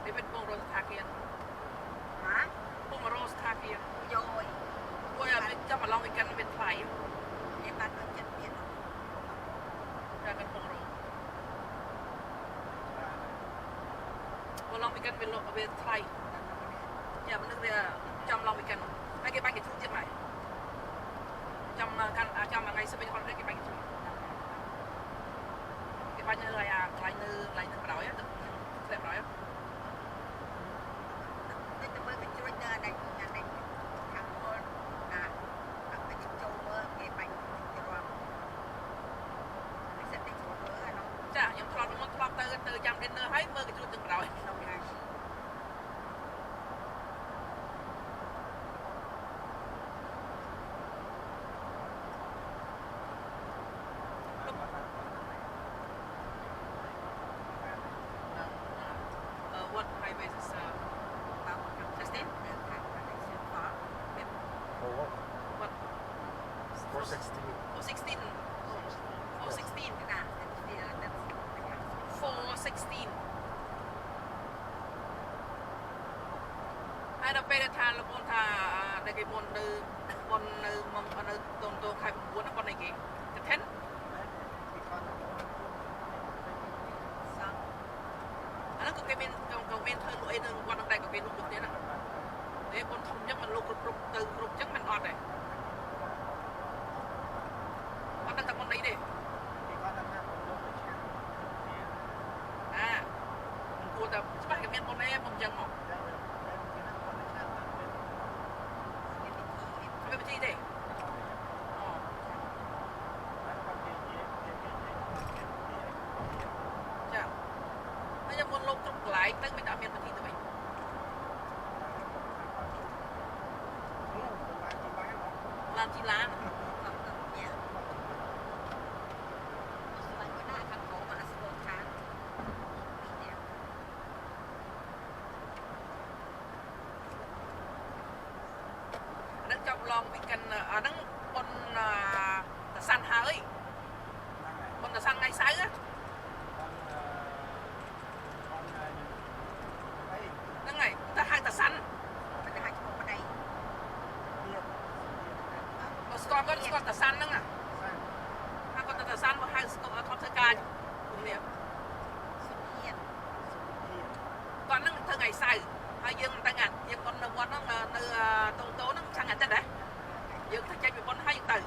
ដេវីតពងរស់ស្ថាគារ ហា ពងរស់ស្ថាគារ យោយ ពួកឲ្យចាំឡងវិកាន់វាថ្លៃ ឯបានដូចចិត្តទៀត តែកាន់ពងរស់បើឡងវិកាន់វាលក់វាថ្លៃយ៉ាមនុស្សវាចាំឡងវិកាន់ហើយគេបាញ់គេធូរទៀតហើយចាំកាន់ចាំថ្ងៃសិប holiday គេបាញ់គេធូរគេបាញ់នៅកន្លែងកន្លែងនៅកន្លែងនឹងបដ ாய் ទឹកធ្លាក់បដ ாய் ដូចទៅមើលកញ្ជ្រួចនៅអានេះអានេះខាងមុនអាអាចូលមើលគេបាញ់ជ្រាំសិតតែចូលមើលអានោះ ចាខ្ញុំធ្លាប់មុនធ្លាប់ទៅទៅចាំ dinner ហើយមើលគេជួទឹកបដ ாய் ក្នុងហើយ What highway is this? បើ 16? ខាងខាងនេះផង For what? What? 416. 416 416 ណាវា 416ហើយដល់ពេលថាលោកបងថាដែលគេមុននៅមុននៅមកនៅតូនតូខែ9ហ្នឹងប៉ុនអីគេកឋិន សង អាហ្នឹងក៏គេមានក៏មានធ្វើលក់អីនៅវត្តហ្នឹងដែរក៏គេលក់ដូចគ្នាហ្នឹងទេប៉ុនធំចឹងมันលក់គ្រប់គ្រប់ទៅគ្រប់ចឹងมันអត់ដែរអត់ដឹងតែប៉ុនអីទេអាមិនគួរតែច្បាស់គេមានប៉ុនអីប៉ុនចឹងមក មានពិធី មានពិធីទេអូចាហើយយ៉ាងមុនលោកគ្រប់កន្លែងទៅមិនតែមានពិធីទៅវិញឡានជីឡាន ខំទៅញ៉ាំស្លាញ់ក៏ដាក់ខាងក្រោមអាស្គរខាងពីនេះ អាហ្នឹងចាប់ឡងពីកិនអាហ្នឹងប៉ុនតាសាន់ហើយប៉ុនតាសាន់ថ្ងៃសៅរ៍ហ្នឹងហើយតែហៅតាសាន់ មិនថាឈ្មោះប្តី បើស្គាល់គាត់ស្គាល់តាសាន់ហ្នឹងហៅគាត់តាសាន់មកហៅស្គាល់ថតធ្វើការនេះ សុធាន គាត់ហ្នឹងធ្វើថ្ងៃសៅរ៍ហើយយើងមិនទៅថ្ងៃយើងប៉ុននៅវត្តហ្នឹងនៅតូតូហ្នឹងឆាំងអាទិត្យហ៎យើងធ្វើចេញពីប៉ុនហើយយើងទៅ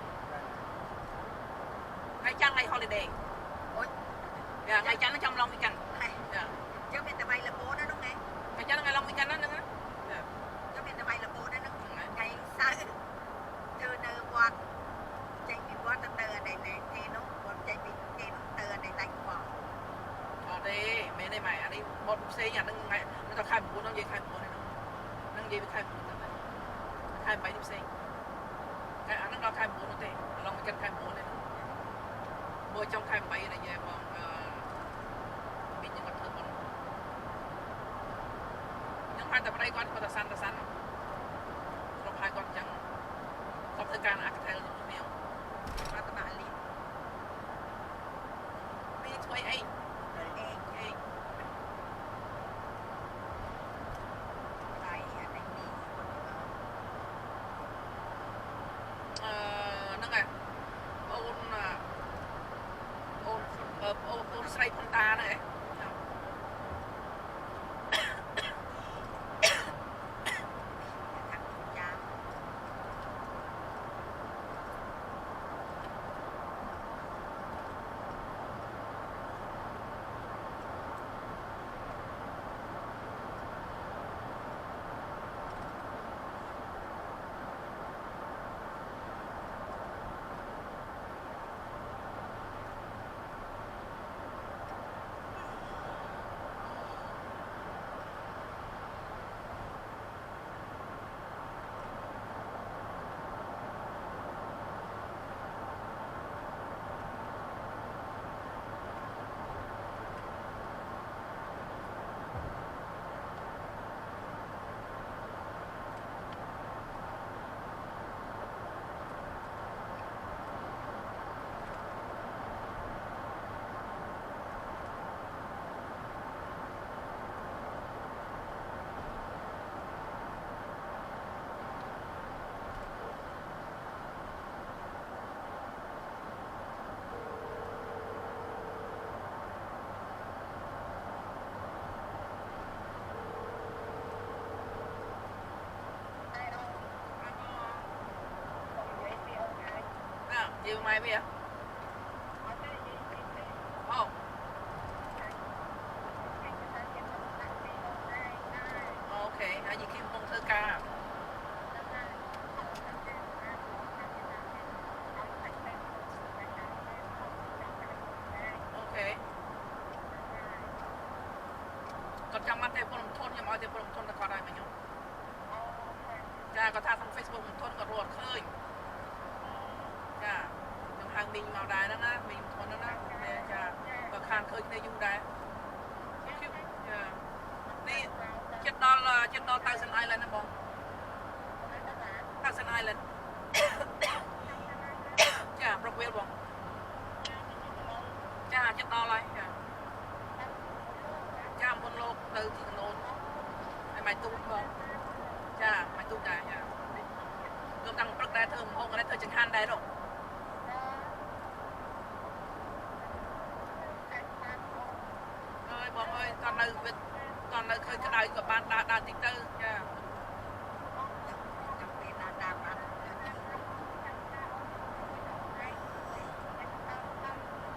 ថ្ងៃច័ន្ទថ្ងៃ holiday អូយ ថ្ងៃច័ន្ទហ្នឹងចាំឡង weekend ហើយ ចា ចឹងមានតែវាយលបូនណានោះណា ថ្ងៃច័ន្ទថ្ងៃឡង weekend ហ្នឹងណាចា ចឹងមានតែវាយលបូនណានោះថ្ងៃសៅរ៍ធ្វើនៅវត្តចេញពីវត្តទៅទៅអានេះគេនោះវត្តចេញពីគេនោះទៅអានេះដាច់បង អត់ទេមែនទេម៉ែអានេះបត់ផ្សេងអាហ្នឹងថ្ងៃហ្នឹងដល់ខែ9ហ្នឹងនិយាយខែ9ហ្នឹងហ្នឹងនិយាយពីខែ9ទៅខែ8នេះផ្សេងខែអាហ្នឹងដល់ខែ9នោះទេឡង weekend ខែ9ហ្នឹងមួយចុងខែ8នេះនិយាយបងអឺមីងគាត់ធ្វើប៉ុនខ្ញុំហៅតែប្តីគាត់គាត់តាសាន់តាសាន់ធ្លាប់ហៅគាត់អញ្ចឹងគាត់ធ្វើការអាកថែលខ្ញុំ មកតបាលី មីធ្វើអី អេ អេ ដៃអានេះនេះ អឺហ្នឹងហើយអូនអូនអូនអូនស្រីផុនតាហ្នឹងឯង ខាងចា ម៉ែវាអូ okay ហើយយីគីកំពុងធ្វើការ okay គាត់ចាំមកទេពលមធនខ្ញុំឲ្យទេពលមធនទៅគាត់ឲ្យមកខ្ញុំចាគាត់ថាក្នុង Facebook មធនគាត់រត់ឃើញចាខ្ញុំហៅមីងមកដែរហ្នឹងណាមីងមធនហ្នឹងណាចាគាត់ខានឃើញគ្នាយូរដែរចានេះចិត្តដល់ចិត្តដល់ Thousand Island ណាបង Thousand Island ចា Brookville បងចាចិត្តដល់ហើយចាចាមុនលោកទៅទីកណូនហើយម៉ែទូចបងចាម៉ែទូចដែរចាខ្ញុំតាំងព្រឹកដែរធ្វើម្ហូបដែរធ្វើចង្ហាន់ដែរនោះអើយបងអើយតនៅវាតនៅឃើញក្តៅក៏បានដើរដើរតិចទៅចា ចាំពេលណាតាមបាន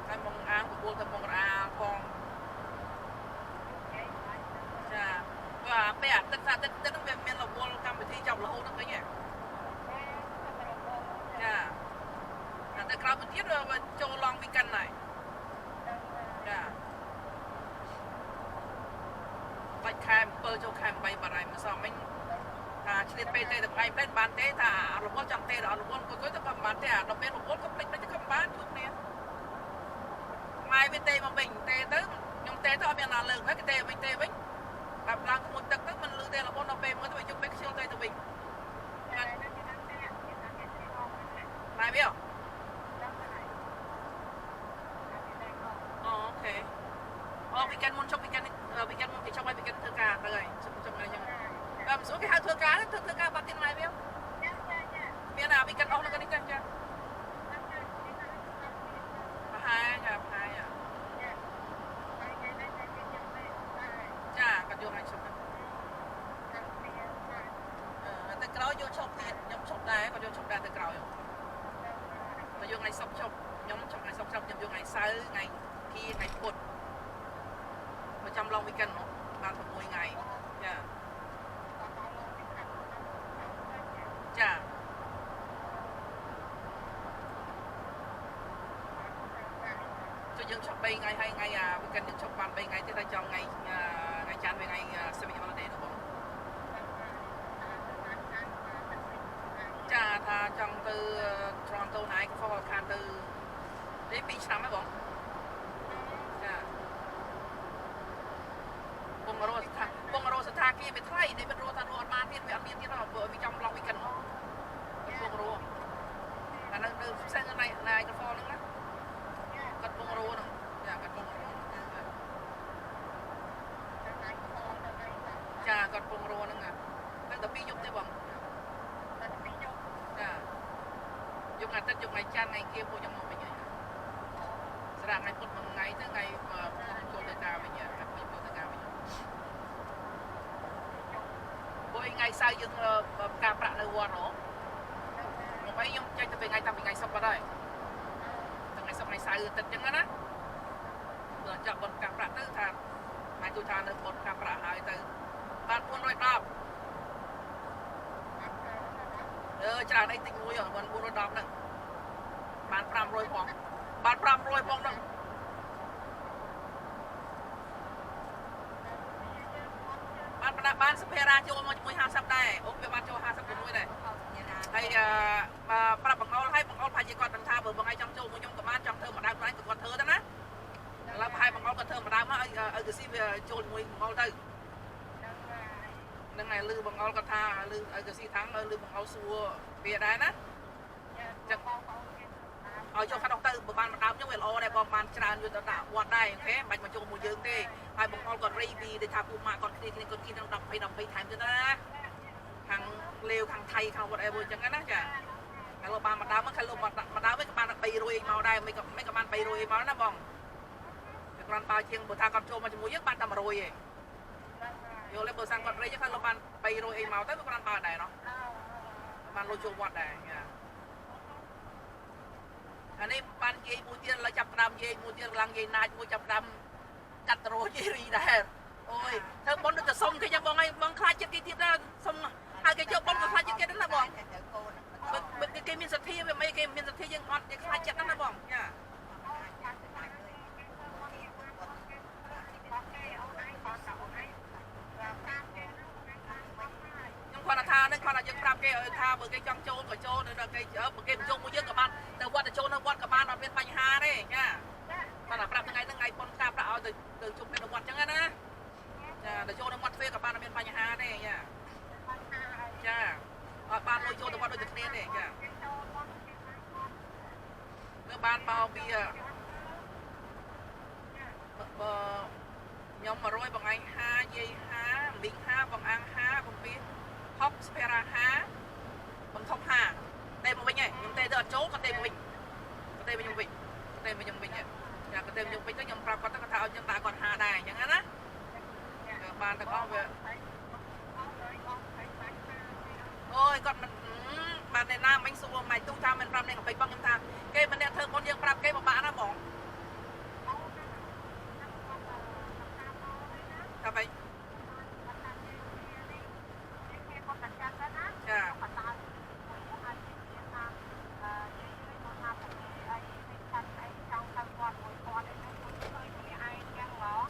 ហើយមកអាងបបួលទៅមករអាផងចាបាទពេលអាទិត្យអាទិត្យទឹកហ្នឹងវាមានរវល់កម្មវិធីចប់រហូតហ្នឹងវិញចាអាទៅក្រោយទៅទៀតវាចូល long weekend ហើយចាបាច់ខែ7ចូលខែ8បាត់ហើយមិនសមមិញថាឆ្លៀតពេលទេទៅឯងផ្លេតបានទេថារវល់ចង់ទេដល់រវល់អង្គុយទៅក៏មិនបានទេអាដល់ពេលរវល់ក៏ផ្លេចផ្លេចទៅក៏មិនបានជួបគ្នាម៉ែវាទេមកវិញទេទៅខ្ញុំទេទៅអត់មានណាលើកហើយគេទេវិញទេវិញបែបឡើងក្មួយទឹកទៅមិនលឺទេរវល់ដល់ពេលមើលទៅយកពេលខ្ជិលទេទៅវិញម៉ែវាអូ okay អូ weekend មុនជប់ weekend weekend មុនគេជប់ហើយ weekend ធ្វើការទៅហើយជប់ជប់ថ្ងៃចឹងបាទមិនស្រួលគេហៅធ្វើការធ្វើធ្វើការបាត់ទៀតម៉ែវាមានអា weekend អស់នៅនេះចាចាប្រហែលចាប្រហែលចាគាត់យកឲ្យជប់ទៅក្រោយយកឈប់ទៀតខ្ញុំឈប់ដែរគាត់យកឈប់ដែរទៅក្រោយទៅយកថ្ងៃសុក្រឈប់ខ្ញុំឈប់ថ្ងៃសុក្រឈប់ខ្ញុំយកថ្ងៃសៅរ៍ថ្ងៃគីថ្ងៃពុធមកចាំ long weekend មកបាន6ថ្ងៃចាចាចុះយើងឈប់3ថ្ងៃហើយថ្ងៃអា weekend យើងឈប់បាន3ថ្ងៃទៀតហើយចំថ្ងៃថ្ងៃច័ន្ទវាថ្ងៃ semi holiday នោះបងចាថាចង់ទៅ Toronto ណៃក៏ហ្វខានទៅនេះ2ឆ្នាំហើយបងចាបងរស់ថាបងរស់ស្ថាគារវាថ្លៃនេះមិនរស់ថារស់អត់បានទៀតវាអត់មានទៀតដល់វាចំ long weekend មកបងរស់អានៅនៅផ្សេងនៅណៃក៏ហ្វហ្នឹងណាគាត់បងរស់ហ្នឹងចាគាត់បងរស់ចាគាត់ពងរស់ហ្នឹងតាំងតែពីយប់ទេបងចាយប់ថ្ងៃអាទិត្យយប់ថ្ងៃច័ន្ទថ្ងៃអង្គារពួកខ្ញុំមកវិញហើយស្រាប់ថ្ងៃពុធមួយថ្ងៃទៅថ្ងៃចូលទៅការវិញថ្ងៃពុធចូលទៅការវិញពួកថ្ងៃសៅរ៍យើងការប្រាក់នៅវត្តហ៎មកអីខ្ញុំចេញទៅពេលថ្ងៃតាំងពីថ្ងៃសុក្របាត់ហើយថ្ងៃសុក្រថ្ងៃសៅរ៍អាទិត្យចឹងណាបើចាប់បុណ្យការប្រាក់ទៅថាថ្ងៃទូថានៅបុណ្យការប្រាក់ហើយទៅបាន410អឺច្រើនអីតិចមួយហ៎បាន410ហ្នឹងបាន500ផងបាន500ផងហ្នឹងបានបណ្ដាបានសុភារាចូលមកជាមួយ50ដែរអូវាបានចូល50ជាមួយដែរហើយអឺប្រាប់បងអូលឲ្យបងអូលប្រហែលជាគាត់មិនថាបើបងឯងចង់ចូលមួយខ្ញុំក៏បានចង់ធ្វើម្ដងខ្លួនឯងក៏គាត់ធ្វើទៅណាឥឡូវប្រហែលបងអូលគាត់ធ្វើម្ដងមកឲ្យឲ្យកស៊ីវាចូលជាមួយបងអូលទៅហ្នឹងហើយលឺបងអូលគាត់ថាលឺឲ្យកស៊ីថាងលឺបងអូលសួរវាដែរណាចឹងឲ្យចូលខាងនោះទៅបើបានម្ដងខ្ញុំវាល្អដែរបងបានច្រើនយកទៅដាក់វត្តដែរ okay មិនបាច់មកចូលមួយយើងទេហើយបងអូលគាត់រីពីដូចថាពូម៉ាក់គាត់គ្នាគ្នាគាត់គិតនឹង10 20 12ថែមទៀតណាខាងលេវខាងថៃខាង whatever ចឹងណាចាហើយលោកបានម្ដងមកខាងលោកម្ដងវិញក៏បាន300អីមកដែរមិនក៏មិនក៏បាន300អីមកណាបងវាគ្រាន់បើជាងបើថាគាត់ចូលមកជាមួយយើងបានតែ100ឯងយល់ទេបើសិនគាត់រៃខាងលោកបាន300អីមកទៅវាគ្រាន់បើដែរណោះបានលុយចូលវត្តដែរចា អានេះបានយាយមួយទៀតឡើយចាប់ផ្ដើមយាយមួយទៀតឡើងយាយណាចមួយចាប់ផ្ដើមកាត់រោយាយរីដែរអូយធ្វើប៉ុនដូចតែសុំគេចឹងបងឯងបងខ្លាចចិត្តគេទៀតណាសុំហើយគេយកប៉ុនក៏ខ្លាចចិត្តគេដែរណាបង ទៅកូន បើគេមានសទ្ធាវាមិនគេមានសទ្ធាយើងអត់គេខ្លាចចិត្តណាស់បងចាខ្ញុំគាត់ថានឹងគាត់ថាយើងប្រាប់គេឲ្យថាបើគេចង់ចូលក៏ចូលដល់គេបើគេមិនចូលមួយយើងក៏បានទៅវត្តទៅចូលនៅវត្តក៏បានអត់មានបញ្ហាទេចាគាត់ថាប្រាប់ថ្ងៃហ្នឹងថ្ងៃប៉ុនការប្រាប់ឲ្យទៅទៅជុំនៅវត្តចឹងណាចាទៅចូលនៅវត្តទ្វាក៏បានអត់មានបញ្ហាទេចាចាអត់បានលុយចូលទៅវត្តដូចតែគ្នាទេចានៅបានមកពីបើខ្ញុំ100បងឯង50យាយ50មីង50បងអាំង50បងពី60ស្ភារ៉ា50បងធំ50ទេមកវិញហ៎ខ្ញុំទេទៅអត់ចូលក៏ទេមកវិញក៏ទេមកខ្ញុំវិញក៏ទេមកខ្ញុំវិញចាក៏ទេមកខ្ញុំវិញទៅខ្ញុំប្រាប់គាត់ទៅគាត់ថាឲ្យខ្ញុំដាក់គាត់50ដែរអញ្ចឹងណាបានទាំងអស់វាអូយគាត់មិនបានតែណាមិញសួរម៉ៃទូថាមិនប្រាប់អ្នកកំពេចបងខ្ញុំថាគេមិនអ្នកធ្វើបុណ្យយើងប្រាប់គេពិបាកណាបងថាម៉េចចា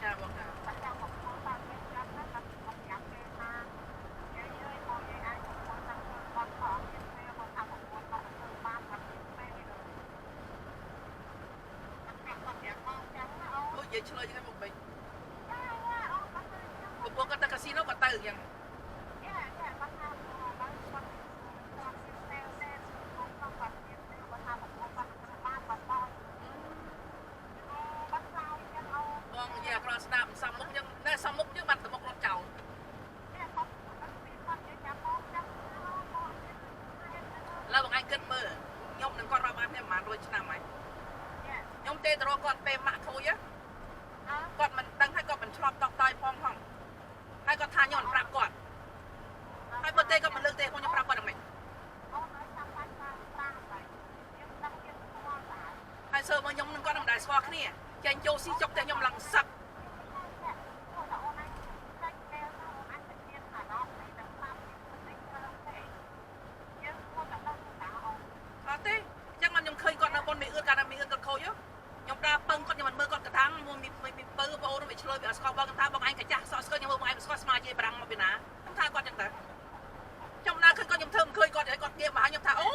ចាបងចាអូយនិយាយឆ្លើយចឹងមកវិញពពួកគាត់ទៅកាស៊ីណូគាត់ទៅអញ្ចឹងបងនិយាយអាក្រក់ស្ដាប់សំមុខចឹងណែសំមុខចឹងបានទៅមុខរត់ចោលឡើយបងឯងគិតមើលខ្ញុំនឹងគាត់រាប់អានគ្នាប្រហែល100ឆ្នាំហើយខ្ញុំទេទៅរកគាត់ពេលម៉ាក់ខូចគាត់មិនដឹងហើយគាត់មិនឆ្លប់តក់តយផងផងហើយគាត់ថាខ្ញុំមិនប្រាប់គាត់ហើយបើទេគាត់មិនលើកទេខ្ញុំប្រាប់គាត់យ៉ាងម៉េចហើយសើមកខ្ញុំនឹងគាត់មិនដែលស្គាល់គ្នាចេញចូលស៊ីចុកតែខ្ញុំឡើងសឹកអត់ទេអញ្ចឹងខ្ញុំឃើញគាត់នៅប៉ុនមីអឿកាលណាមីអឿគាត់ខូចខ្ញុំដើរពឹងគាត់ខ្ញុំមិនមើលគាត់កថាំងមួយមីពៅបងអូនមិនឆ្លើយវាអត់ស្គាល់បងខ្ញុំថាបងឯងកាចាស់សក់ស្គាល់ខ្ញុំមើលបងឯងមិនស្គាល់ស្មាជាបារាំងមកពីណាខ្ញុំថាគាត់អញ្ចឹងទៅខ្ញុំដើរឃើញគាត់ខ្ញុំធ្វើមិនឃើញគាត់ហើយគាត់ៀបមកហើយខ្ញុំថាអូ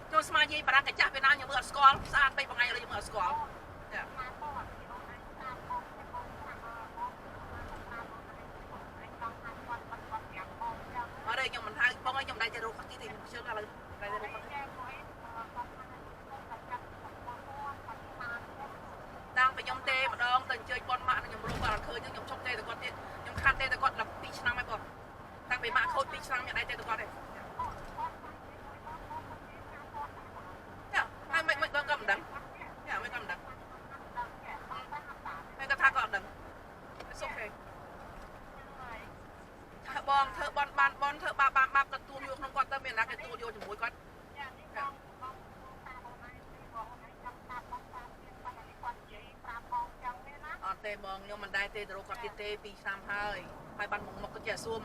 ខ្ញុំស្មាជាបារាំងកាចាស់ពីណាខ្ញុំមើលអត់ស្គាល់ស្អាតពេកបងឯងឥឡូវខ្ញុំមើលអត់ស្គាល់ចាអត់ទេខ្ញុំមិនហៅបងឯងខ្ញុំមិនដែរទៅរកគាត់ទៀតទេខ្ញុំជឿឥឡូវមិនដែរទៅរកគាត់ទេតាំងពីខ្ញុំទេម្ដងទៅអញ្ជើញប៉ុនម៉ាក់ខ្ញុំរកគាត់អត់ឃើញខ្ញុំឈប់ទេទៅគាត់ទៀតខ្ញុំខាត់ទេទៅគាត់12ឆ្នាំហើយបងតាំងពីម៉ាក់ខូច2ឆ្នាំខ្ញុំដែរទេទៅគាត់ទេចាហើយមិនមិនបងក៏មិនដឹងចាមិនក៏មិនដឹងហើយគាត់ថាគាត់អត់ដឹង It's okay ថាបងធ្វើបនបានបនធ្វើបាបបានបាបគាត់ទួលយកក្នុងគាត់ទៅមានណាគេទួលយកជាមួយគាត់អត់ទេបងខ្ញុំមិនដែរទេទៅរកគាត់ទៀតទេ2ឆ្នាំហើយហើយបានមកគាត់ចេះសួរ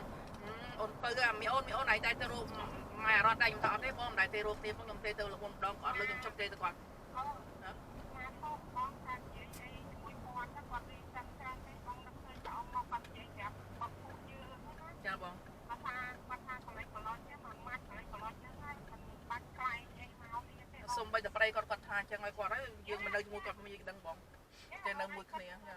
អូនពៅមីអូនមីអូនឯងដែរទៅរកម៉ែអរត់ដែរខ្ញុំថាអត់ទេបងមិនដែរទេរកទេបងខ្ញុំទេទៅលហ៊ុនម្ដងគាត់លើខ្ញុំជប់ទេទៅគាត់ចាបងសុំបីតែប្តីគាត់គាត់ថាអញ្ចឹងឲ្យគាត់ហើយយើងមិននៅជាមួយគាត់មិនដឹងបងតែនៅមួយគ្នាចា